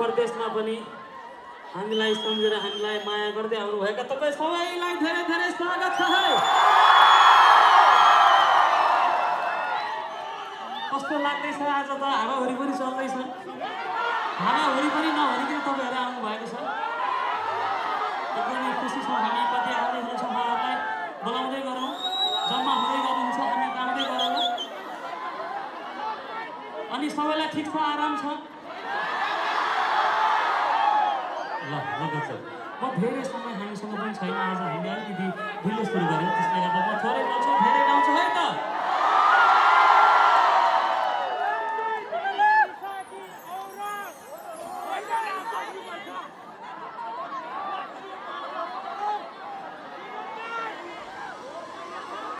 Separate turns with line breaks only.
प्रदेशमा पनि हामीलाई सम्झेर हामीलाई माया गर्दै आउनुभएका तपाईँ सबैलाई धेरै धेरै स्वागत छ है। कस्तो लाग्दैछ आज त हावाहुरी पनि चल्दैछ, हावाहुरी पनि नभनिकन तपाईँहरू आउनुभएको छ। एकदमै खुसी छौँ हामी। कति आउँदै हुनुहुन्छ उहाँहरूलाई बोलाउँदै गरौँ, जम्मा हुँदै गर्नुहुन्छ हामी गाउँदै गरौँ। अनि सबैलाई ठिक छ, आराम छ? ल गएको म धेरै समय हामीसँग पनि छैन। आज हामीले अलिकति ढिलो सुरु गऱ्यौँ, त्यसले गर्दा म थोरै बोल्छु धेरै गाउँछु है त।